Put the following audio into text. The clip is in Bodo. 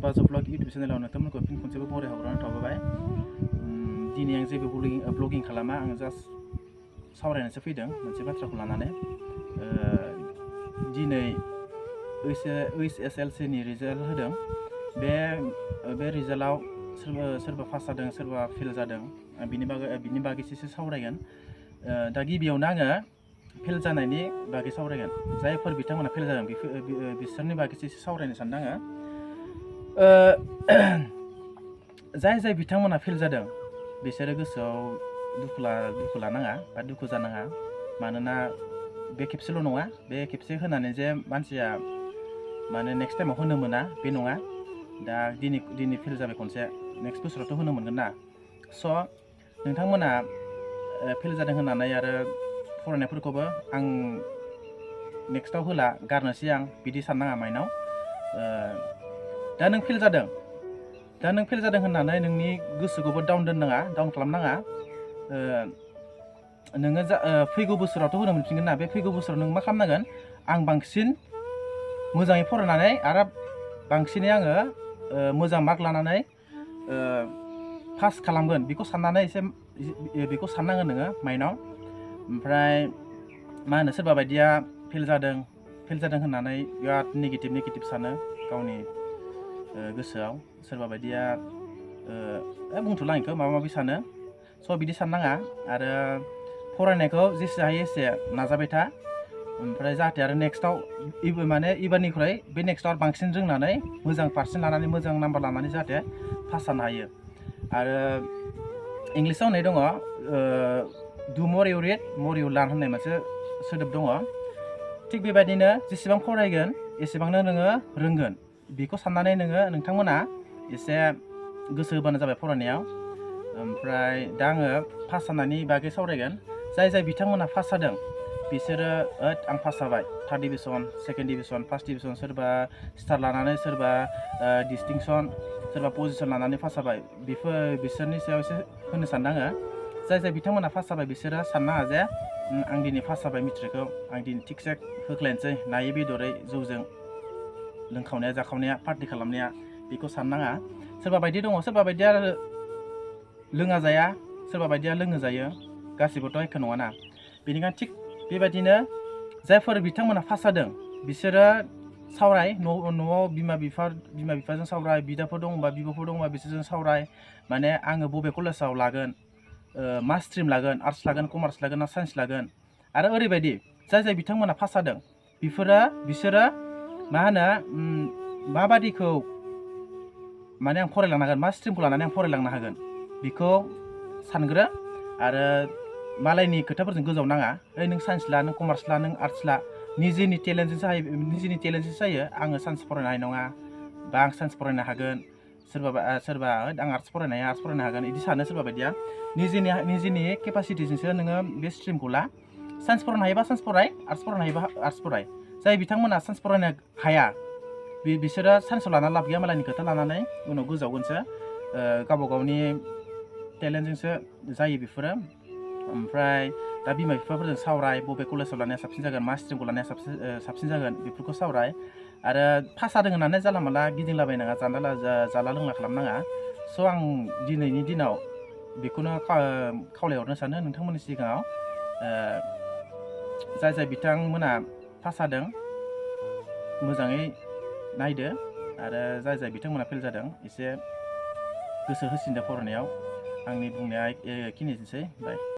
बाजु ब्लग इउटुब चेनेलाव नोंथांमोनखौ फिन खनसेबो बराय हरनानै थाबाय। दिनै आं जेबो ब्लगिं खालामा, आं जास्ट सावरायनोसो फैदों मोनसे बाथ्राखौ लानानै। दिनै OHSLC नि रिजाल्ट होदों। बे रिजाल्टआव सोरबा पास जादों, सोरबा फेल जादों, बिनि बागैसो सावरायगोन। दा गिबियावनो आङो फेल जानायनि बागै सावरायगोन। जायफोर बिथांमोना फेल जादों बिसोरनि बागैसो एसे सावरायनो सानदों आङो। जाय बिथांमोना फेल जादों बिसोरो गोसोआव दुखु लानाङा बा दुखु जानाङा। मानोना बे खेबसेल' नङा, बे खेबसे होनानै जे मानसिया माने नेक्स्ट टाइमाव होनो मोना बे नङा। दा दिनै फेल जाबाय खनसे, नेक्स्ट बोसोरावथ' होनो मोनगोन ना। स' नोंथांमोना फेल जादों होननानै आरो फरायनायफोरखौबो आं नेक्स्टआव होला, गारनोसै आं, बिदि साननाङा माइनाव। दा नों फेल जादों होननानै नोंनि गोसोखौबो डाउन खालामनाङा। नोङो फैगौ बोसोरावथ' होनो मोनफिनगोन ना। बे फैगौ बोसोराव नों मा खालामनांगोन? आं बांसिन मोजाङै फरायनानै आरो बांसिनै आङो मोजां मार्क लानानै पास खालामगोन, बेखौ साननांगोन नोङो माइनाव। ओमफ्राय मा होनो, सोरबा बायदिया फेल जादों होननानै बिराद नेगेटिभ सानो गावनि गोसोआव। सोरबा बायदिया बुंथ'ला आं माबा माबि सानो। स' बिदि साननाङा आरो फरायनायखौ जेसे हायो एसे नाजाबाय था। ओमफ्राय जाहाथे आरो नेक्स्टआव एबारनिख्रुइ बे नेक्स्टआव बांसिन रोंनानै मोजां पार्सेन्ट लानानै मोजां नाम्बार लानानै जाहाथे पास जानो हायो। आरो इंलिसाव होननाय दङ, डु मर इउ रिड मर इउ लार्न होननाय मोनसे सोदोब दङ। थिग बेबायदिनो जेसेबां फरायगोन एसेबांनो नोङो रोंगोन। बेखौ साननानै नोंथांमोना एसे गोसो होबानो जाबाय फरायनायाव। ओमफ्राय दा आङो पास जानायनि बागै सावरायगोन। जाय बिथांमोना पास जादों बिसोरो आं पास जाबाय, 3rd division, 2nd division, 1st division, सोरबा स्टार लानानै, सोरबा डिस्टिंसन, सोरबा पजिसन लानानै पास जाबाय, बिसोरनि सायाव एसे होनो सानदों आङो। जाय बिथांमोना पास जाबाय बिसोरो साननाङा जे आं दिनै पास जाबाय मेट्रिकखौ, आं दिनै थिगसे होख्लायनोसै नायै बेदरै जौजों लोंखावनाया जाखावनाया पार्टि खालामनाया, बेखौ साननाङा। सोरबा बायदि दङ, सोरबा बायदिया लोङा जाया, सोरबा बायदिया लोङो जायो, गासिबोथ' एखे नङाना। बेनिखायनो थिग बेबायदिनो जायफोर बिथांमोना पास जादों बिसोरो सावराय, न'आव बिमा बिफाजों सावराय, बिदाफोर दंबा बिब'फोर दंबा बिसोरजों सावराय। माने आङो बबे कलेजाव लागोन, मा स्ट्रिम लागोन, आर्ट्स लागोन, कमार्स लागोन ना साइन्स लागोन। आरो ओरैबायदि जाय बिथांमोना पास जादों बिसोरो मा होनो, माबादिखौ माने आं फरायलांनो हागोन, मा स्ट्रिमखौ लानानै आं फरायलांनो हागोन बेखौ सानग्रो। आरो मालायनि खोथाफोरजों गोजाव नाङा। नों साइन्स ला, नों कमार्स ला, नों आर्ट्स ला, निजेनि टेलेन्टजोंसो जायो। आङो साइन्स फरायनो हानाय नङा बा आं साइन्स फरायनो हागोन, सोरबा आं आर्ट्स फरायनो हागोन, बिदि सानो सोरबा बायदिया। निजेनि केपासिटिजोंसो नोङो बे स्ट्रिमखौ ला। साइन्स फरायनो हायोबा साइन्स फराय, आर्ट्स फरायनो हायोबा आर्ट्स फराय। जाय बिथांमोना साइन्स फरायनो हाया बिसोरो साइन्सआव लाना लाब गैया, मालायनि खोथा लानानै उनाव गोजावगोनसो। गावबा गावनि टेलेन्टजोंसो जायो बेफोरो। ओमफ्राय दा बिमा बिफाफोरजों सावराय, बबे कलेजाव लानाया साबसिन जागोन, मा स्ट्रिमखौ लानाया साबसिन जागोन बेफोरखौ सावराय। आरो पास जादों होननानै जानला मानला गिदिंलाबायनाङा, जाला लोंला खालामनाङा। स' आं दिनैनि दिनाव बेखौनो खावलायहरनो सानो नोंथांमोननि सिगाङाव। जाय बिथांमोना पास जादों मोजाङै नायदो, आरो जाय बिथांमोना फेल जादों एसे गोसो होसिनदो फरायनायाव। आंनि बुंनाया एखिनिसै। बाय।